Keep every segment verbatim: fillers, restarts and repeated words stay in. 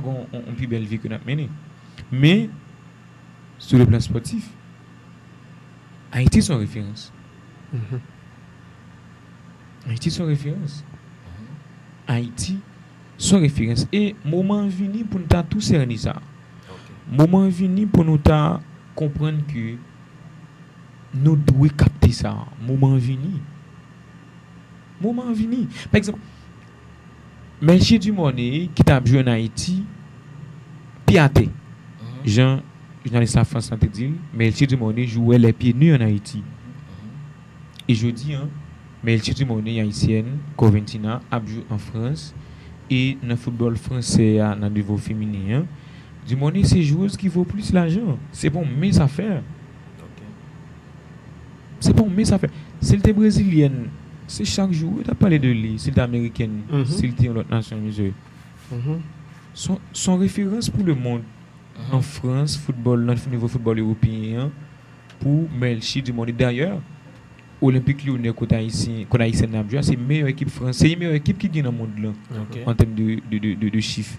Gon yon, yon pi bèl vi ke n ap mennen. Men, sou le plan spòtif, Ayiti se yon referans. Ayiti se yon referans. Ayiti se yon referans. E moman an vini pou n ta tou sène sa. Moman an vini pou nou ta konprann ke nou dwe kapte sa. Moman an vini. Moman an vini. Pa egzanp, Melchie Dumornay ki t ap jwe ann Ayiti, pye atè. Jan jounalis Lafrans lan te di l, Melchie Dumornay jouait les pieds nus en Haïti. E jodi a, Melchie Dumornay, ayisyèn, Corventina, ap jwe an Frans. E nan foutbòl fransè a, nan nivo feminen an, Dumornay se jwez ki vo plis lajan. Se pa yon mens afè. Se pa yon mens afè. Si l te brezilyèn, se chak jou yo t ap pale de li. Si l te amerikèn, si l te yon lòt nasyon, mesye. Se yon, se yon referans pou lemonn. An Frans, foutbòl, nan nivo foutbòl ewopeyen an, pou Melchie Dumornay. Dayè, Olympique Lyonnais, kot ayisyen, kot ayisyèn nan ap jwe a, se meyè ekip Frans, se meyè ekip ki gen nan mond lan, an tèm de, de, de, de, de chif.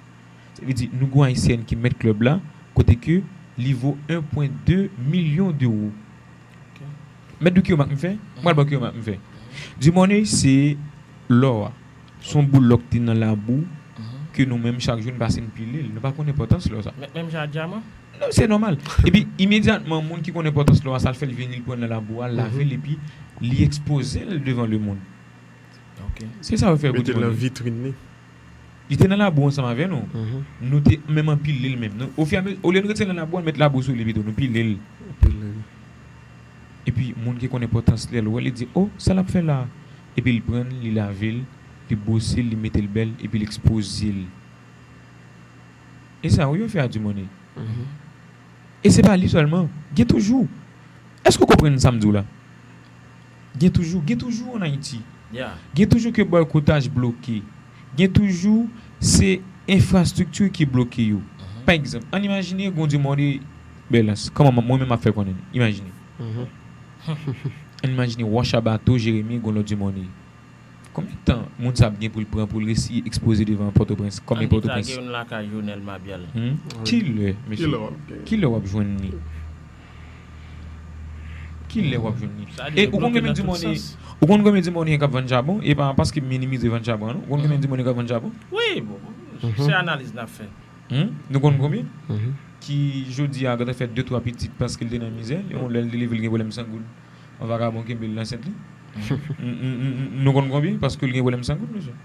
Sa vle di, nou gon ayisyèn ki mèt klèb la, kote ke li vo en pwen de milyon dewo. Mèt di w ki remak m fè? M pral ba w ki remak m fè. Dumornay se lò a. Se yon boul lò k te nan labou ke nou menm chak jou n pase n pile l. Nou pa konn enpòtans lò sa. Menm jan ak dyaman? Non, se nòmal. Epi, imedyatman, moun ki konn enpòtans lò a, sa l fè, l vini, l pran l nan labou a, l lave l, epi li ekspoze l devan lemonn. Se sa yo fè pou Dumornay. Mete l nan vitrin li. Li te nan labou ansanm avè nou. Nou te menm anpile l menm. Nou, ofiramezi, olye nou retire l nan labou a, nou met labou sou li pito, nou pile l. Epi, moun ki konn enpòtans li a, l wè, li di, "O, sa l ap fè la a?" Epi l pran l, li lave l, li bwose l, li mete l bèl, epi l ekspoze l. E sa wi yo fè a Dumornay. E se pa li sèlman. Gen toujou. Èske w konprann sa m di w la? Gen toujou, gen toujou ann Ayiti. Gen toujou ke bòykotaj bloke. Gen toujou se enfrastrikti ki bloke yo. Pa egzanp, ann imajine gon Dumornay Bèlans. Kòman mwen menm m ap fè konnen? Imajine. Ann imajine Wòch a Bato, Jeremi, gon lòt Dumornay. Konbyen tan moun sa ap gen pou l pran pou l resi ekspoze devan Pòtoprens, kòm e Pòtoprens? Ann di trake youn lakay Jonel Mabial. Kilè, mesye? Kilè w ap jwenn li? Kilè w ap jwenn li? E ou konn konbyen Dumornay, ou konn konbyen Dumornay k ap vann chabon? E pa paske m minimize vann chabon an, non. Ou konn konbyen Dumornay k ap vann chabon? Wi, bon, se analiz n ap fè. Nou konn konbyen? Ki jodi a gentan fè de twa pitit paske l te nan mizè, yon lè l te leve l gen pwoblèm san goud. Yon vagabon kenbe l ansent li. Nou konn konbyen? Paske l gen pwoblèm san goud, mesye.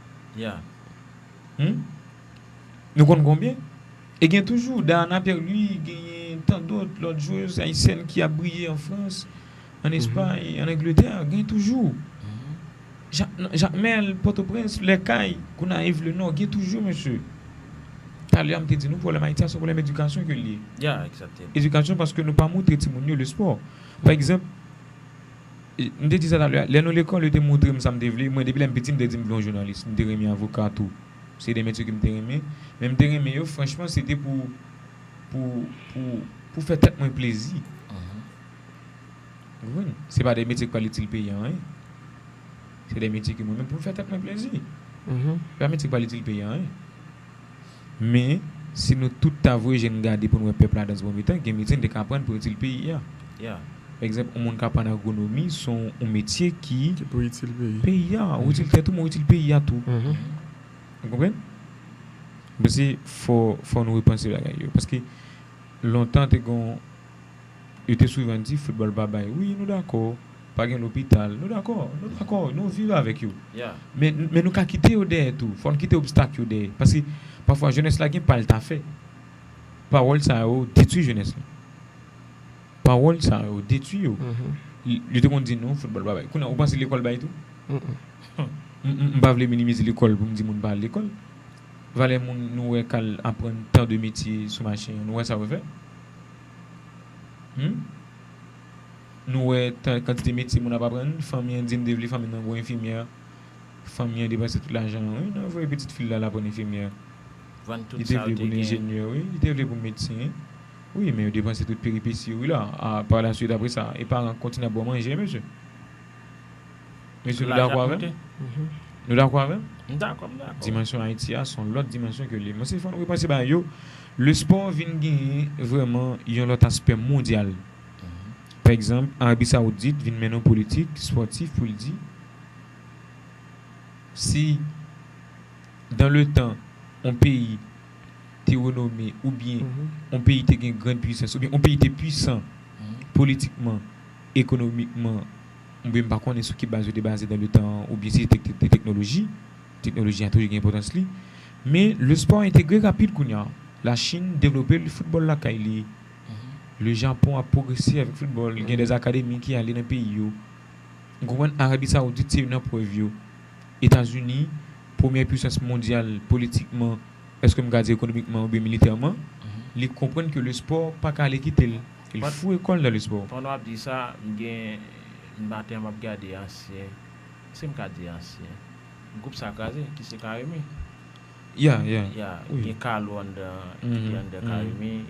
Nou konn konbyen? E gen toujou Dayana Perlui, genyen tandòt lòt jwez ayisyèn ki ap briye an Frans, an Espay, an Angletè, gen toujou. Jakmèl, Pòtoprens, Lèkay, Gonayiv, Lenò, gen toujou, mesye. Talè a m te di nou pwoblèm Ayiti a se yon pwoblèm edikasyon ke l ye. Edikasyon paske nou pa montre timoun yo le spò. Pa egzanp, m te di sa talè a, lè nou lekòl, yo te montre m sa m te vle. Mwen, depi lè m piti, m te di m vle yon jounalis. M te renmen avoka tou. Se de metye ke m te renmen. Men m te renmen yo, franchman, se te pou, pou, pou, pou fè tèt mwen plezi. Ou konprann? Se pa de metye k pral itil peyi a anyen. Se de metye ke mwen menm pou m fè tèt mwen plezi. Se pa metye k pral itil peyi a anyen. Men, si nou tout ta voye je n gade pou n wè pèp la dan bon mitan, gen metye n te ka aprann pou itil peyi a. Pa egzanp, yon moun k aprann agwonomi, se yon, yon metye ki pou itil peyi a, ou itil tèt ou, men ou itil peyi a tou. Ou konprann? M panse fò, fò nou repanse bagay yo. Paske lontan te gon, yo te souvan di foutbòl pa bay. Wi, nou dakò. Pa gen lopital. Nou dakò. Nou dakò. Nou viv avèk yo. Men, men nou ka kite yo dèyè tou. Fò n kite obstak yo dèyè. Paske pafwa jenès la gen pa l ta fè. Pawòl sa yo detwi jenès la. Pawòl sa yo detwi yo. Yo te konn di nou foutbòl pa bay. Kounye a, ou panse lekòl bay tou? M, m, m pa vle minimize lekòl pou m di moun pa al lekòl. Valè moun nou wè k al aprann tan de metye sou mache an, nou wè sa yo fè? Hmm? Nou wè tan, kantite metye moun ap aprann. Fanmi an di m te vle fanmi nan gon enfimyè. Fanmi an depanse tout lajan an, wi, nan voye pitit fi l la, l aprann enfimyè. Li te vle pou l enjenyè, wi, li te vle pou medsen. Wi, men yo depanse tout peripesi yo, wi, la. A, pa la suite, apre sa, e paran k kontinye ap ba w manje, mesye. Mesye, nou dakò avè m? Nou dakò avè m? M dakò, m dakò. Dimansyon Ayiti a se yon lòt dimansyon ke li. Mwen se fò nou repanse bagay yo. Le sport vin genyen vrèman yon lòt aspè mondyal. Pa egzanp, Arabi Sawoudit vin mennen yon politik spòtif pou l di, si dans le temps, yon peyi te renome, oubyen yon peyi te gen grand puissance, oubyen yon peyi te pwisan politikman, ekonomikman, oubyen m pa konnen sou ki baz yo te baze dans le temps, oubyen si se te, te, te teknoloji, teknoloji a toujou gen enpòtans li. Men le sport entegre rapid kounye a. Lachin devlope foutbòl lakay li. Le Japon ap pwogrese avèk foutbòl, gen des akademi ki ale nan peyi yo. Ou konprann? Arabi Sawoudit se youn nan prèv yo. Etazini, premyè pwisans mondyal politikman, èske m ka di ekonomikman oubyen militèman, li konprann ke le sport pa ka ale kite l. Il fout école dans le sport. Pandan w ap di sa, m gen, maten an m ap gade ansyen, èske m ka di ansyen? Gwoup sa kraze, ki se Karimi. Ya, ya. Ya, gen Kalo anndan, ki anndan Karimi,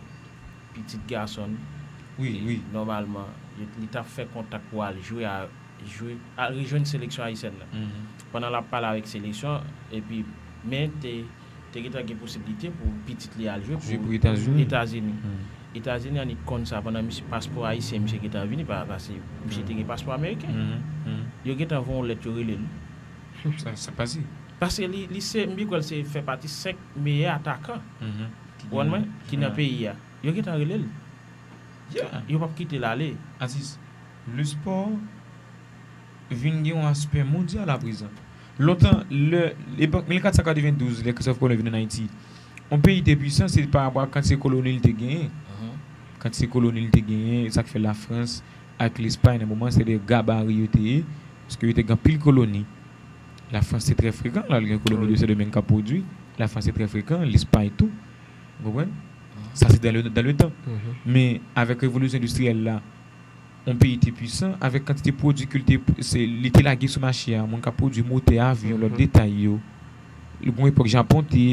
pitit gason l. Wi, wi. Nòmalman, li, li t ap fè kontak pou al jwe a, jwe, al rejwenn seleksyon ayisyèn nan. Pandan l ap pale avèk seleksyon, epi, men te, te gentan gen posiblite pou pitit li al jwe pou Etazini. Etazini annik konn sa, pandan misye, paspò ayisyen misye gentan vini, pa, paske misye te gen paspò ameriken. Yo gentan voye yon lèt, yo rele l. Sa, sa pase. Paske li, li se, m pi kwè l se fè pati senk meyè atakan, ou konprann mwen, ki nan peyi a. Yo gentan rele l. Yo p ap kite l ale. Atis, le sport vin gen yon aspè mondyal aprezan. Lontan, lè, epòk mil kat san katrevendouz, lè Christophe Colomb vin ann Ayiti, yon peyi te pwisan, se pa rapò ak kantite koloni l te genyen. Kantite koloni l te genyen, sa k fè Lafrans ak Lespay, nan moman, se de gabari yo te ye, paske yo te gen anpil koloni. Lafrans te trè frekan, la, l gen koloni de Sendomeng k ap pwodui. Lafrans te trè frekan, Lespay tou. Ou konprann? Sa, se dans le, dans le temps. Men, avèk revolisyon endistriyèl la, yon peyi te pwisan, avèk kantite pwodui ke l te, se, li te lage sou mache a, moun k ap pwodui motè avyon, lòt detay yo. L gen yon epòk Japon te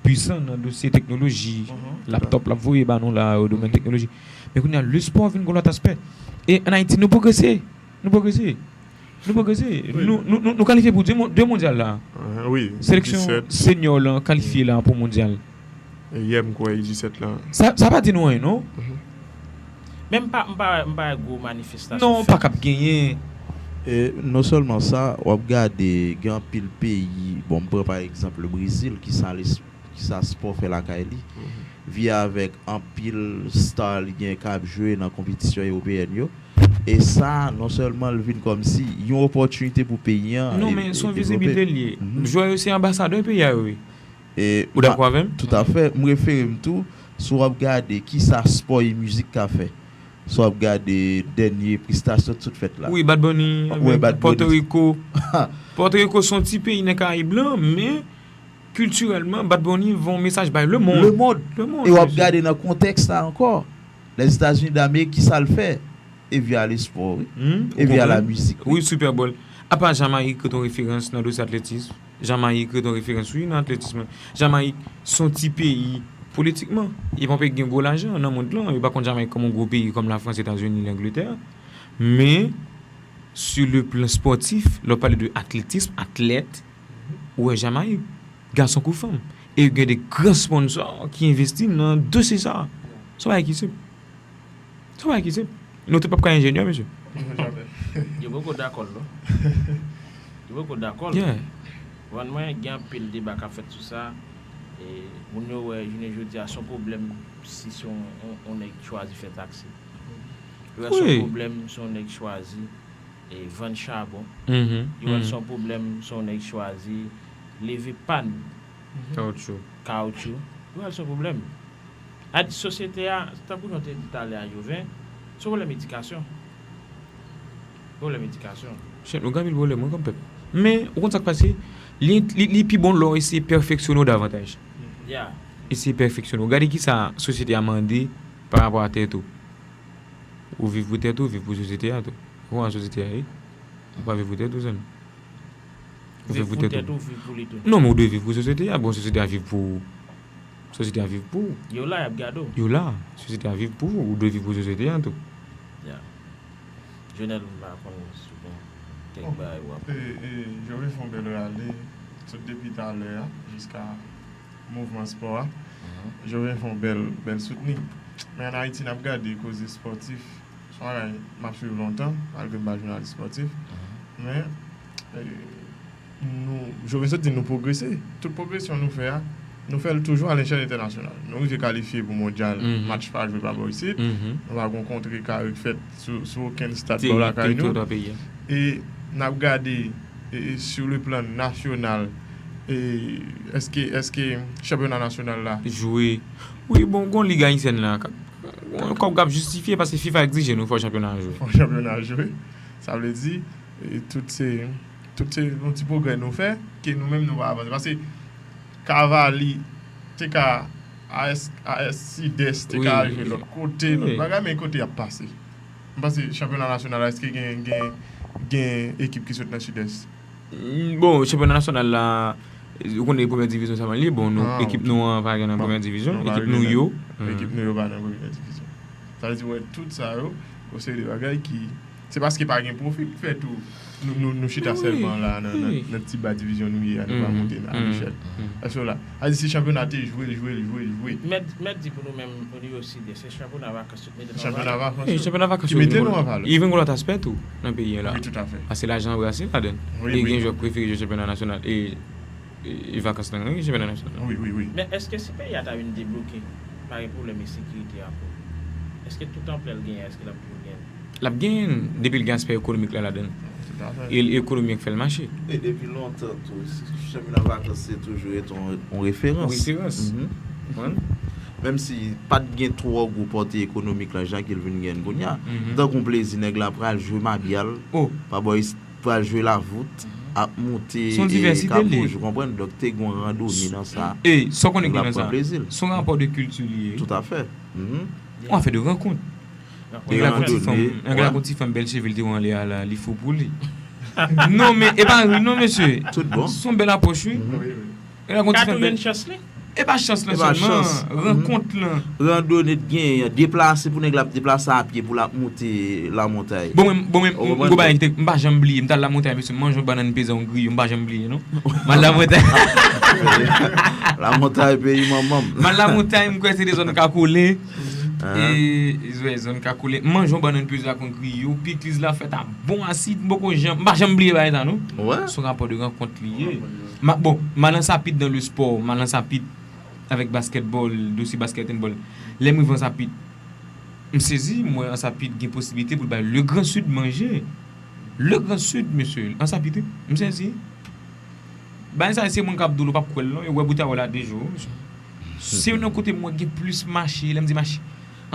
pwisan nan dosye teknoloji, laptòp l ap voye ba nou la, o domèn teknoloji. Men kounye a, le sport vin gen lòt aspè. E ann Ayiti, nou pwogrese. Nou pwogrese. Nou pwogrese. Nou, nou, nou, nou kalifye pou de mon-, de mondyal la. Seleksyon senyò lan kalifye la pou mondyal. Yè, m kwè, U disèt la. Sa, sa pa di nou anyen, non? Men m pa, m pa, m pa wè gwo manifestasyon fèt. Non, pa k ap genyen. E non sèlman sa, w ap gade, gen anpil peyi, bon, m pran pa egzanp le Brezil, ki sa, ki sa spò fè lakay li. Vye avèk anpil star li gen k ap jwe nan konpetisyon ewopeyèn yo. E sa, non sèlman l vin kòmsi yon opòtinite pou peyi an. Non, men se yon vizibilite l ye. Jwè yo se anbasadè peyi a yo ye. Ou dakò avè m? Toutafè. M refere m tou, si w ap gade kisa spò e mizik ka fè. Si w ap gade dènye prestasyon t sot fèt la. Wi, Bad Bunny avèk Pòtoriko. Pòtoriko se yon ti peyi nan Karayib lan, men kiltirèlman, Bad Bunny voye yon mesaj bay lemonn. Lemonn. E w ap gade nan kontèks sa ankò. Lèzetazini Damerik, kisa l fè? E via le spò, wi. E via la mizik, wi. Wi, Super Bowl. Apa Jamayik ret yon referans nan dosye atletis. Jamayik ret yon referans, wi, nan atletis, wi. Jamayik se yon ti peyi politikman. Yo pa gen gwo lajan nan mond lan. Yo pa konn Jamayik kòm yon gwo peyi kòm Lafrans, Etazini, Langletè. Men, sur le plan sportif, lè w pale de atletis, atlèt, ou wè Jamayik, gason kou fanm. E yo gen de gran sponsò ki envesti nan dosye sa. Se yon bagay ki senp. Se yon bagay ki senp. Nou tout p ap ka enjenyè, mesye. Yo poko dakò l, non. Yo poko dakò l. Yeah. Ou konprann mwen, gen anpil deba k ap fèt sou sa. E moun yo wè, jounen jodi a, se yon pwoblèm si se yon, yon, yon nèg chwazi fè taksi. Yo wè l se yon pwoblèm si yon nèg chwazi e vann chabon. Yo wè l se yon pwoblèm si yon nèg chwazi leve pàn kawotchou. Kawotchou. Yo wè l se yon pwoblèm. A di sosyete a, tankou jan w te di talè a, Joven, se yon pwoblèm edikasyon. Pwoblèm edikasyon. Chèf, nou gen anpil pwoblèm, wi, kòm pèp. Men, ou konn sa k pase? Li, li, li pi bon lè w eseye pèfeksyone w davantaj. Yeah. Eseye pèfeksyone w. Gade kisa sosyete a mande pa rapò a tèt ou. Ou viv pou tèt ou, ou viv pou sosyete a tou. Ou konn sosyete a ye? Ou pa viv pou tèt ou sèlman. Ou viv pou tèt ou, viv pou li tou. Non, men ou dwe viv pou sosyete a. Bon, sosyete a viv pou ou. Sosyete a viv pou ou. Yo la, y ap gade w. Yo la. Sosyete a viv pou ou. Ou dwe viv pou sosyete a tou. Ya. Jonel, m pa konn si w gen Kèk bagay w ap. E, e, Joven fè yon bèl rale, sot depi talè a, jiska mouvman spò a. Joven fè yon bèl, bèl soutni. Men ann Ayiti, n ap gade koze espòtif, se yon bagay m ap swiv lontan, malgre m pa jounalis espòtif. Men, e, nou, Joven sot di nou pwogrese. Tout pwogresyon nou fè a, nou fè l toujou a lechèl entènasyonal. Nou rive kalifye pou mondyal, match pa jwe pa bò isit. Nou pa gon kontre kare k fèt sou, sou okenn stad bò lakay nou. E n ap gade, e, e, sur le plan national, e, èske, èske chanpyona nasyonal la jwe? Wi, bon, gon lig ayisyèn la, k ap, gon kòb k ap jistifye, paske fifa egzije nou fò chanpyona a jwe. Fò chanpyona a jwe. Sa vle di, e, tout se, tout se yon ti pwogrè nou fè, ke nou menm nou pa avanse. Paske Kavali te ka, A S, A S Sidès te ka jwe lòt kote, lòt bagay, men kote y ap pase. M panse chanpyona nasyonal la, èske gen, gen, gen ekip ki sot nan Sidès? Mm, bon, chanpyona nasyonal la, ou konnen premyè divizyon sèlman li ye. Bon, nou, ekip nou an pa gen nan premyè divizyon, ekip nou yo. Ekip nou yo pa nan premyè divizyon. Sa vle di, wè, tout sa yo, yon seri de bagay ki, se paske pa gen pwofi ki fè tou. Nou, nou, nou chita sèlman la nan, nan, nan ti ba divizyon nou ye a, nou pa monte nan lechèl. Èske w la? A di si chanpyona te jwe, jwe, jwe, jwe. Mèt, mèt di pou nou menm, o nivo Sidès, se chanpyona vakans tout mete nou an valè. Chanpyona vakans yo. Chanpyona vakans yo. Ki mete nou an valè. Li vin gon lòt aspè tou nan peyi a la. Wi, tout à fait. Paske lajan anbrase ladan. Wi, wi. E gen jwè k prefere jwe chanpyona nasyonal e, e, e vakans lan, wi, chanpyona nasyonal. Wi, wi, wi. Men èske si peyi a ta vin debloke, pa gen pwoblèm ensekirite ankò? Èske tout anplè l genyen, èske l ap toujou genyen? L ap genyen depi l gen aspè ekonomik la ladan l. Tout à fait. E l ekonomi k fè l mache. E depi lontan tou, chanpyona vakans se toujou rete yon, yon referans. Yon referans. Menm si pa t gen twò gwo pòte ekonomik lan jan ke l vin gen kounye a. Tankou yon plezi, nèg la pral jwe mabyal, pa bò isit, pral jwe lavout, ap monte, e, kabouj, ou konprann? Donk, te gen yon randone nan sa. E, sa w konnen ki nan sa? Nèg la pran plezi l. Se yon rapò de kilti li ye. Tout à fait. Yon afè de rankont. Nèg la gon ti fanm, nèg la gon ti fanm bèl cheve l te wè anlè a la, li fou pou li. Non, men e pa ri non, mesye. Tout bon. Se yon bèl apwòch, wi. Nèg la gon ti fanm bèl. Katounen chans li. E pa chans lan sèlman, rankont lan. Randone t genyen, deplase pou nèg la ap deplase a pye pou l ap monte lamontay. Bon, men, bon, men, m gon bagay ki te, m pa janm bliye, m t al lamontay, mesye, m manje yon bannann peze, yon griyo, m pa janm bliye, non. M al lamontay. Lamontay, peyi manman m. M al lamontay, m kwè se de zòn Kakole. E, e, zòn Kakole. M manje yon bannann peze ak yon griyo, pikliz la fèt a bon asid, m poko janm, m pa janm bliye bagay sa, non. Se yon rapò de rankont li ye. Ma, bon, m al Ansapit dans le sport, m al Ansapit avèk basketball, dosye basketball. Lè m rive Ansapit, m sezi, m wè Ansapit gen posiblite pou l bay Le Grand Sud manje. Le Grand Sud, mesye, Ansapit, wi. M sezi. Bagay sa, se moun k ap di w, ou p ap kwè l non, yo wè boutèy la de jou. Se youn nan kote m wè gen plis mache, lè m di mache,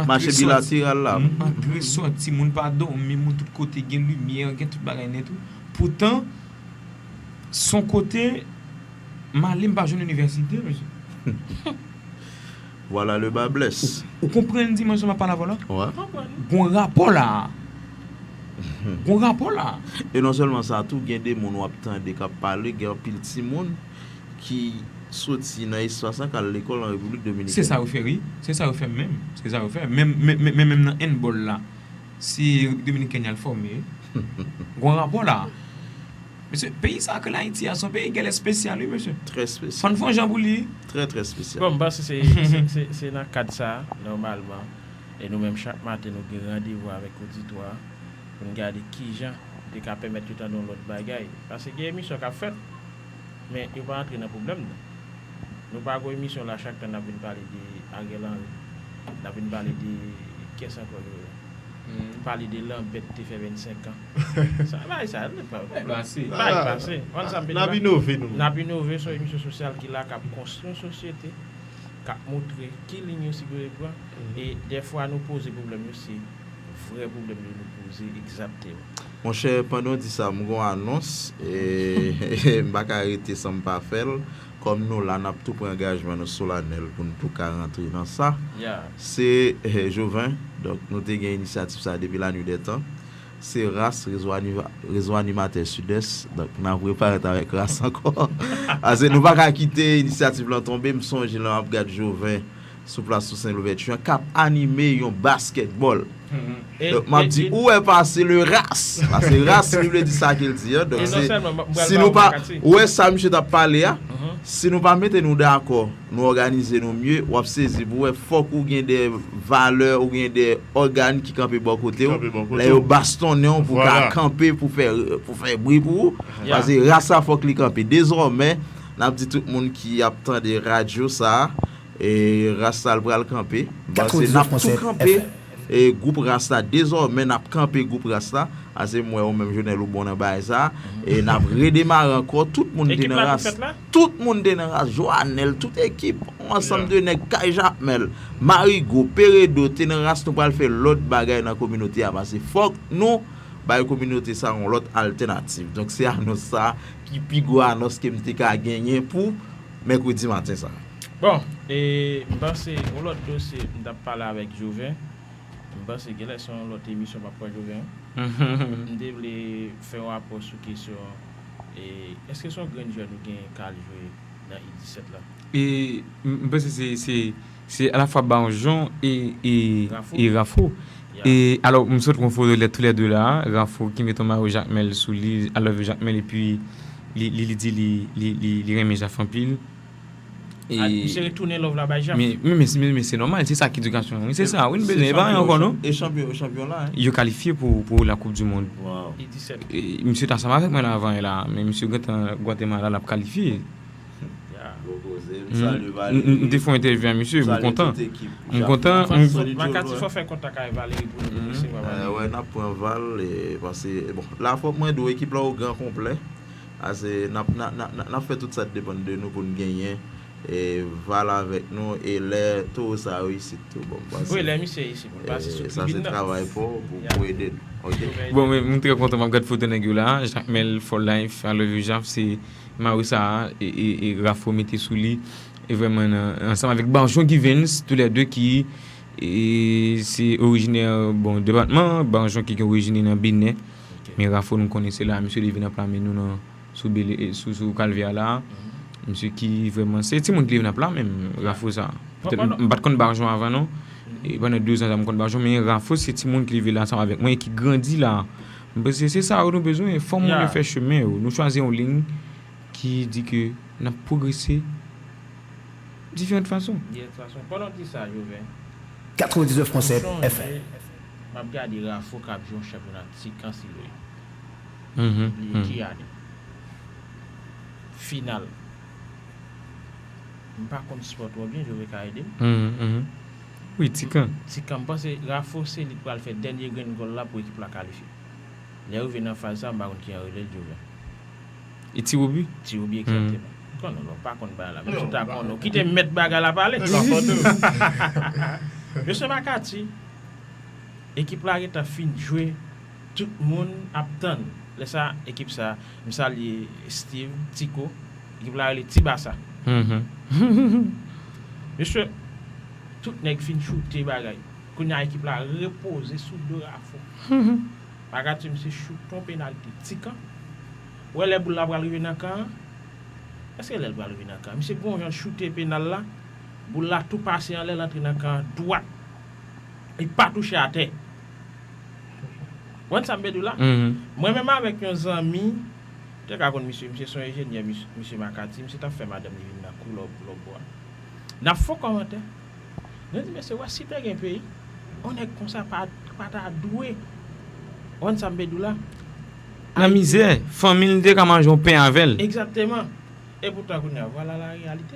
mache bilateral la. Antre sòti, moun pa dòmi, moun tout kote, gen limyè, gen tout bagay nèt wi. Poutan, se yon kote m ale, m pa jwenn inivèsite, mesye. Voilà le bas blesse. Ou, ou konprann dimansyon m ap pale avè w la? Gon rapò la. Gon rapò la. E non sèlman sa tou, gen de moun w ap tande k ap pale, gen anpil timoun ki soti nan espas la k al lekòl an Repiblik Dominikèn. Se sa yo fè, wi. Se sa yo fè menm. Se sa yo fè. Menm, menm, menm, menm nan handball la, se Repiblik Dominikèn y al fòme. Gon rapò la. Mesye, peyi sa ke Ayiti a, se yon peyi gèlè espesyal, wi, mesye. Trè espesyal. Fò n fè yon jan pou li. Trè, trè espesyal. Bon, m panse se, se, se, se nan kad sa a, nòmalman, e nou menm chak maten nou gen randevou avèk oditwa a pou n gade kijan nou te ka pèmèt yo tande yon lòt bagay. Paske gen emisyon k ap fèt, men yo pa antre nan pwoblèm nan. Nou pa gon emisyon la, chak tan n ap vin pale de Ariel Henry, n ap vin pale de kiyès ankò yo ye? Pale de Lambert te fè vennsenk an. Sa, bagay sa, bagay pase. Bagay pase. Konn sa m vle di la? N ap inove nou menm. N ap inove, se yon emisyon sosyal ki la, k ap konstwi yon sosyete, k ap montre ki liy yo sipoze pran. E dèfwa nou poze pwoblèm yo, se vrè pwoblèm yo nou poze egzakteman. Monchè, pandan w di sa, m gon anons, e, m pa ka rete san m pa fè l. Kòm nou la, n ap tou pran angajman nou solanèl pou n tou ka rantre nan sa. Se, e, Joven, donk, nou te gen inisyativ sa depi la nuit des temps. Se Ras, rezo aniva-, rezo animatè Sidès, donk, n ap reparèt avèk Ras ankò. Paske nou pa ka kite inisyativ lan tonbe. M sonje lè m ap gad Joven, sou plas Toussaint Louverture an k ap anime yon baskètbòl. Donk, m ap di, ou wè pase le ras. Pase ras, li vle di sa ke l di an. Donk, se, si nou pa, ou wè sa misye t ap pale a, si nou pa mete nou dakò, nou òganize nou mye, w ap sezi pou wè, fòk ou gen de valè, ou gen de ògàn ki kanpe bò kote w. Lè yo bastonnen w pou w ka kanpe, pou fè, pou fè bri pou ou. Pase ras la fòk li kanpe. Dezòmè, n ap di tout moun ki ap tande radyo sa a, e ras la l pral kanpe. M panse n ap tou kanpe, e gwoup ras la. Dezòmè, n ap kanpe gwoup ras la. Ase m wè ou menm, Jonel, ou bon nan bagay sa. E n ap redemare ankò. Tout moun te nan ras. Tout moun te nan ras. Joanel, tout ekip. Yon ansanm de nèg, Kay Jakmèl, Marigo, Peredo te nan ras. Nou pral fè lòt bagay nan kominote a. Pase fòk nou bay kominote sa yon lòt altènativ. Donk, se anons sa ki pi gwo anons ke m te ka genyen pou mèkredi maten sa. Bon, e, m panse, yon lòt dosye, m t ap pale avèk Joven. M panse genlè se yon lòt emisyon m ap pran Joven. M te vle fè yon rapò sou kesyon, e, èske se yon grenn jwè nou gen k al jwe nan I disèt la? E, m, m panse se, se, se alafwa Barjon e, e, e Rafo. E, alò, m sot pran foto lè toulède la, Rafo ki met yon mayo Jakmèl sou li, I love you Jakmèl, epi li, li, li di li, li, li, li renmen Jaf anpil. E, misye retounen love la bay Jaf. Men, men, men, men, men se nòmal, se sa k edikasyon an. Wi, se sa, wi, nou bezwen, e pa anyen ankò, non. E chanpyon, e chanpyon la, hein. Yo kalifye pou, pou la Coupe du Monde. Wow. I disèt. E, misye t ansanm avèk mwen la avan la, men misye gentan Guatemala, l ap kalifye. Ya. Bon koze, m salye Valery. M, m, m te fè yon entèvyou a misye, m kontan. M kontan. Makati fò fè kontak ak Valery pou nou resevwa Valery. Wè, n ap pran Val, e, pase, bon, la fòk mwen di w ekip la o gran konplè. Ase, n ap, n a, n a, n a, n ap fè tout sa k depann de nou pou n genyen, e, Val avèk nou, e lè Towo sa yo isit tou, bon, m panse, wi, lè misye isit, pou l pase sou tribin nan. Sa se travay fò pou, pou ede n, oke? Bon, men, m trè kontan, m ap gad foto nèg yo la, Jakmèl for life, I love you Jaf, se mayo sa a, e, e, e Rafo mete sou li, e vrèman, nan, ansanm avèk Barjon Givens, toulède ki, e, se orijinè, bon, depatman, Barjon ki gen orijin li nan Benè, men Rafo nou konnen se la, misye leve nan pla men nou nan, sou Bele, e, sou, sou Kalvè a la. Misye ki vrèman, se timoun ki leve nan pla menm, Rafo sa. Petèt, m, m pa t konn Barjon avan non. E pandan de zan sa m konn Barjon, men Rafo se timoun ki leve la ansanm avèk mwen e ki grandi la. M panse se sa yo nou bezwen, fò moun yo fè chemen yo. Nou chwazi yon liy ki di ke n ap pwogrese diferan fason. Diferan fason. Pandan w di sa, Joven, katrevendiznèf pwen sèt F M. M ap gade Rafo k ap jwe yon chanpyona Tikan Siloye. M bliye ki ane. Final. M pa konn spò twò byen, Joven ka ede m. Wi, Tikan. Tikan, m panse Rafo se li k pral fè dènye grenn gòl la pou ekip la kalifye. Lè yo rive nan faz sa, m pa konn ki jan yo rele l, Joven. E Tiwobi? Tiwobi, egzakteman. M konnen w pa konn bagay la, menm si w ta konnen, w kite mèt bagay la pale. Mesye Makati, ekip la gentan fin jwe, tout moun ap tann. Lè sa, ekip sa, m salye Steve, Tiko, ekip la rele Ti Basa. Mesye, tout nèg fin choute bagay. Kounye a, ekip la repoze sou do Rafo. Makati, misye choute yon penalti Tikan. Ou wè lè boul la pral rive nan kan an? Èske lè l pral rive nan kan an? Misye gon jan l choute penal la, boul la tou pase anlè l antre nan kan an dwat. Li pa touche atè. Ou konn sa m vle di w la? Mwen menm avèk yon zanmi, te ka konn misye, misye se yon enjenyè, misye, misye Makati, misye t ap fè madanm li vin nan kou lòbò a. N ap fè yon kòmantè. Nou di, mesye, wè si te gen peyi, yon nèg konsa pa, pa ta dwe. Ou konn sa m vle di w la? Nan mizè, fanmi l te ka manje yon pen avè l. Egzakteman. E poutan, kounye a, vwala la reyalite.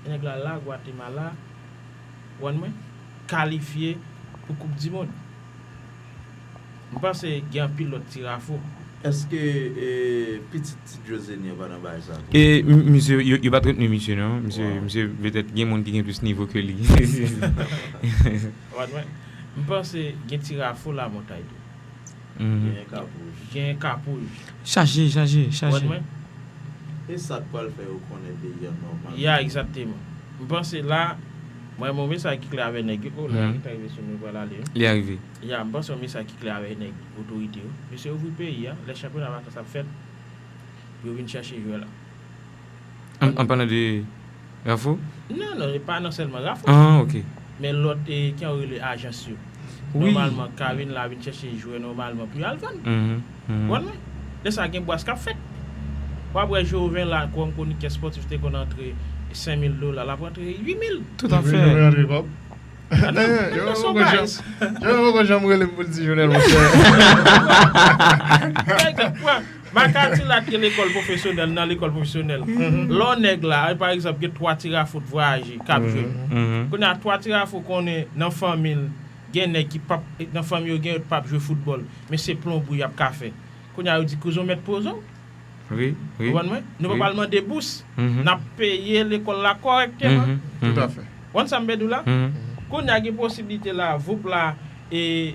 Nèg la la, Gwatemala, ou konn mwen, kalifye pou Koup di Mond. M panse gen anpil lòt ti Rafo. Èske, e, pitit Ti Jozeni an pa nan bagay sa tou? E, m-, misye, yo, yo pa t retni misye, non. Misye, misye, petèt, gen moun ki gen plis nivo ke li. Ou konn mwen, m panse gen ti Rafo Lamontay tou. Genyen Kapouj. Genyen Kapouj. Chaje, chaje, chaje. Ou konn mwen? E sa k pral fè yo konnen peyi an nòmal. Ya, egzakteman. M panse la, mwen, yon mesaj ki klè avè nèg yo. O, lè a gentan rive sou nou, pral ale, wi. Li arive. Ya, m panse yon mesaj ki klè avè nèg otorite yo. Mesye, ouvri peyi a, lè chanpyona vakans ap fèt, pou yo vin chèche jwè la. An, an palan de Rafou? Non, non, e pa nan sèlman Rafou. Ah, ok. Men lòt, e, ki an rele ajans yo. Wi. Nòmalman, ka vin la, vin chèche jwè nòmalman pou yo al vann. Mhm, mhm. Konprann mwen? Lè sa gen bwas k ap fèt. W ap wè Joven la, kòm kwonikè spòtif te konn antre senk mil dola, l ap antre uit mil. Tout à Yo fait. rantre kòb. Ah non, Yo non, son poko baz. janm- yo poko janm rele m pou l di Jovenel, monchè. Pa egzanp, pran Makati la ki lekòl pwofesyonèl, nan lekòl pwofesyonèl. Lè w nèg la, pa egzanp, gen twa ti Rafou t vwayaje, k ap jwe. Mhm. Kounye a, twa ti Rafou konnen nan fanmi l, gen nèg ki p ap, nan fanmi yo gen yo t p ap jwe foutbòl, men se plonbri y ap ka fè. Kounye a, yo di kouzon mèt poze w. Wi, wi. Konprann mwen? Nou pa Wi. pral mande bous. Mhm. N ap peye lekòl la kòrèkteman. Mhm, Tout à mhm. fait. Konn sa m vle di w la? Mhm. Kounye a gen posiblite la, voup la, e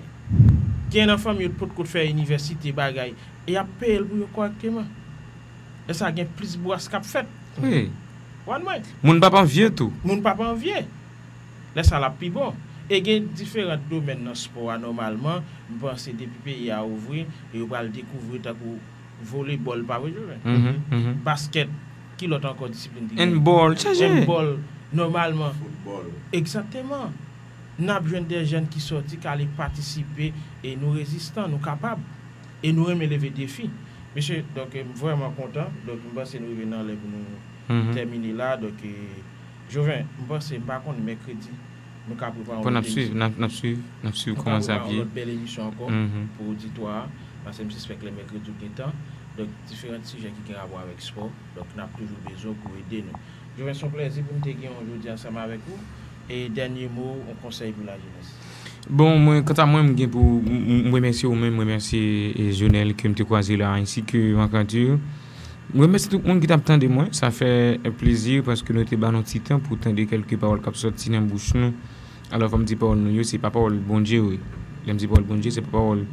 gen nan fanmi yo potko t fè inivèsite bagay. E y ap peye l pou yo kòrèkteman. E sa gen plis bwas k ap fèt. Wi. Konprann mwen? Moun p ap anvye tou. Moun p ap anvye. Lè sa l ap pi bon. E gen diferan domèn nan spò a nòmalman. M panse depi peyi a ouvri, e yo pral dekouvri tankou volebòl, pa vre, Joven? Mhm, mhm. Baskèt, ki lòt ankò disiplin ki gen? Handball, chaje. Handball, nòmalman. Foutbòl. Egzakteman. N ap jwenn de jèn ki sòti, k ale patisipe, e nou rezistan, nou kapab. E nou renmen leve defi. Mesye, donk, m vrèman kontan. Donk, m panse nou rive nan lè pou nou Mhm. tèmine la. Donk, e, Joven, m panse, m pa konn mèkredi, nou ka prepare Bon, yon n ap lòt swiv, emisyon. n ap, n ap swiv, n ap swiv Nou ka kòman sa prepare ap ye. Yon lòt bèl emisyon ankò Mhm. Pou oditwa a. Paske m sispèk lè mèkredi ou gen tan. Donk, diferan sijè ki gen rapò avèk spò. Donk, n ap toujou bezwen w pou ede nou. Joven, se yon plèzi pou m te gen w jodi ansanm avèk ou. E dènye mo, yon konsèy pou lajenès. Bon, mwen, kanta mwen, m gen pou m, m, m remèsye ou menm, m remèsye, e, Jonel ke m te kwaze la, ensi ke Marc Arthur. M remèsye tout moun ki t ap tande mwen. Sa fè plezi paske nou te ba nou ti tan pou tande kèlke pawòl k ap sòti nan bouch nou. Alò, fò m di pawòl nou yo, se pa pawòl Bondye yo ye. Lè m di pawòl Bondye, se pa pawòl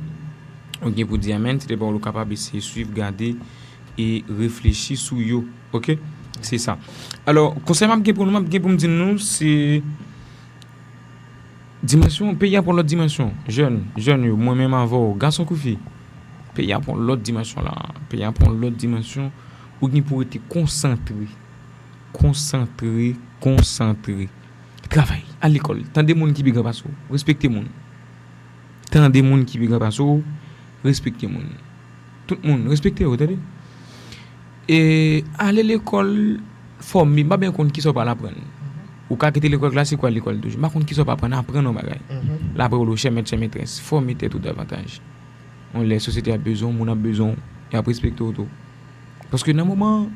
ou gen pou di amèn, se de pawòl ou kapab eseye swiv, gade e reflechi sou yo. Oke? Se sa. Alò, konsèy m ap gen pou nou, m ap gen pou m di nou, se dimansyon, peyi a pran lòt dimansyon. Jèn, jèn yo, mwen menm avè w, gason kou fi. Peyi a pran lòt dimansyon la. Peyi a pran lòt dimansyon. Ou gen pou rete konsantre. Konsantre, konsantre. Travay, al lekòl. Tande moun ki pi gran pase w. Respekte moun. Tande moun ki pi gran pase w. Respekte moun. Tout moun, respekte yo, tande. E ale lekòl, fòme, m pa byen konn kisa w pral aprann. Ou ka kite lekòl klasik ou al lekòl toujou. M pa konn kisa w pral aprann, aprann yon bagay. Lapre w lo chè mèt chè metrès, fòme tèt ou davantaj. Yon lè sosyete ap bezwen w, moun ap bezwen w, y ap respekte w tou. Paske nan moman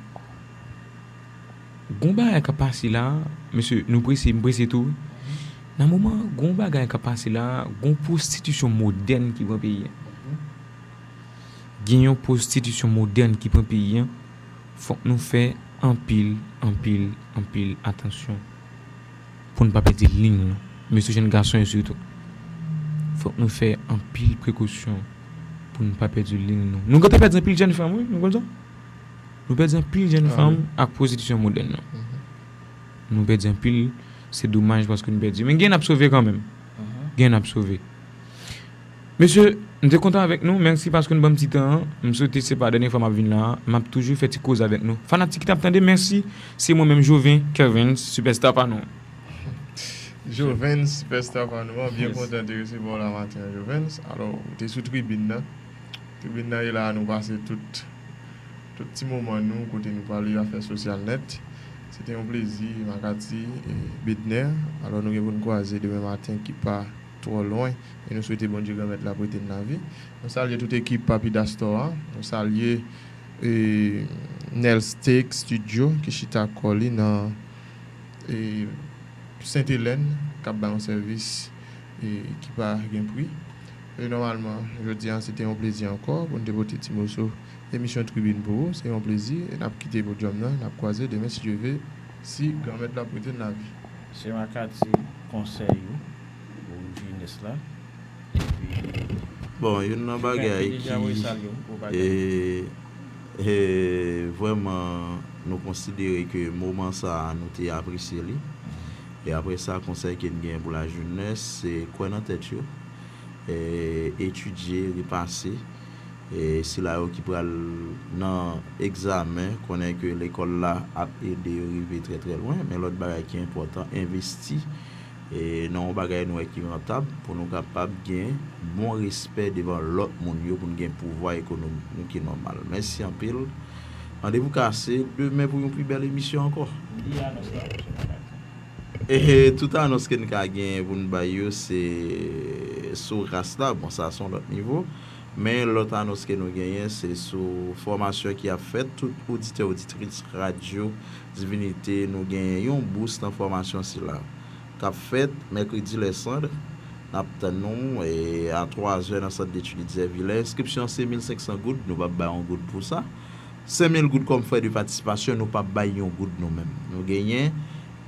gon bagay k ap pase la, mesye, nou prese, m prese tou. Nan moman gon bagay k ap pase la, gon pwostitisyon modèn ki pran peyi a. Gen yon pwostitisyon modèn ki pran peyi a. Fòk nou fè anpil, anpil, anpil atansyon pou n pa pèdi liy nou. Mesye, jèn gason yo sitou. Fòk nou fè anpil prekosyon pou n pa pèdi liy nou. Nou gentan pèdi anpil jèn fanm, wi, nou konn sa? Nou pèdi anpil jèn fanm ak pwostitisyon modèn nan. Nou pèdi anpil, se domaj paske nou pèdi. Men gen n ap sove kanmenm. Gen n ap sove. Mesye, m te kontan avèk nou. Mèsi paske nou ban m ti tan an. M swete se pa dènye fwa m ap vin la. M ap toujou fè ti koze avèk nou. Fanatik ki t ap tande, mèsi. Se mwen menm, Joven Kervens, sipèsta pa nou. Joven, sipèsta pa nou an. Byen kontan te resevwa w la maten an, Joven. Alò, ou te sou tribin nan. Tribin nan e la, nou pase tout, tout ti moman nou kote nou pale afè sosyal nèt. Se te yon plezi, Makati e Bedner. Alò, nou gen pou n kwaze demen maten ki pa twò lwen. E nou swete Bondye Granmèt la prete n lavi. Nou salye tout ekip Papi Dastor a. Nou salye e, Nels Tech Studio ki chita kò li nan e, Sent Elèn k ap bay yon sèvis e, ki pa gen pri. E nòmalman, jodi a, se te yon plezi ankò pou n te pote ti moso emisyon Tribin pou ou. Se yon plezi. E n ap kite podyòm nan, n ap kwaze demen, si Dye ve, si Granmèt la prete n lavi. Se Makati konsèy ou pou jenès la. Epi, Bon, youn nan bagay Deja voye ki salye w, ou pa e, e, vrèman, nou konsidere ke moman sa a, nou te apresye li. E apre sa, konsèy ke n gen pou lajenès, se kwè nan tèt yo, e, etidye, repase, E sila yo ki pral nan egzamen, konnen ke lekòl la ap ede yo rive trè, trè lwen, men lòt bagay ki enpòtan, envesti e nan yon bagay nou wè ki rantab pou nou kapab gen bon respè devan lòt moun yo, pou nou gen pouvwa ekonomik nou ki nòmal. Mèsi anpil. Randevou kase demen pou yon pi bèl emisyon ankò. Li anons la, mesye Makati. E tout anons ke n ka gen pou n bay yo, se sou ras la. Bon, sa se yon lòt nivo. Men lòt anons ke nou genyen, se sou fòmasyon ki ap fèt. Tout oditè, oditris Radyo Divinite, nou genyen yon bous nan fòmasyon sila k ap fèt mèkredi lè sand. N ap tann nou e a twazè nan sant detid Dizèvilè. Enskripsyon se mil senk san goud, nou p ap bay yon goud pou sa. Senk mil goud kòm frè de patisipasyon, nou p ap bay yon goud nou menm. Nou genyen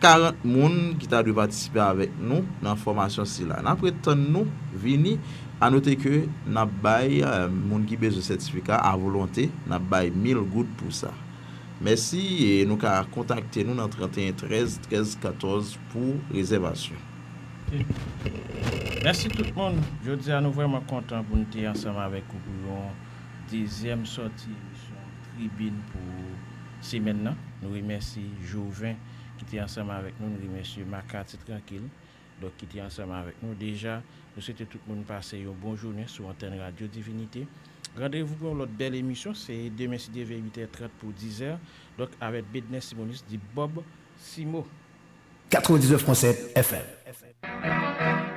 karant moun ki ta dwe patisipe avèk nou nan fòmasyon sila. N ap ret tann nou vini. A note ke n ap bay eh, moun ki bezwen sètifika a volonte, n ap bay mil goud pou sa. Mèsi e nou ka kontakte nou nan trannteyen trèz, trèz katòz pou rezèvasyon. Mèsi tout moun. Jodi a nou vrèman kontan pou n te ansanm avèk ou pou yon dezyèm sòti emisyon Tribin pou semèn nan. Nou remèsye Joven ki te ansanm avèk nou. Nou remèsye Makati Trankil, donk, ki te ansanm avèk nou. Deja, nou swete tout moun pase yon bon jounen sou antèn Radyo Divinite. Randevou pou yon lòt bèl emisyon, se demen si Dye vle, uit è trant pou dizè, donk, avèk Bednè Simonis di Bob Simo. Katrevendiznèf pwen sèt F M.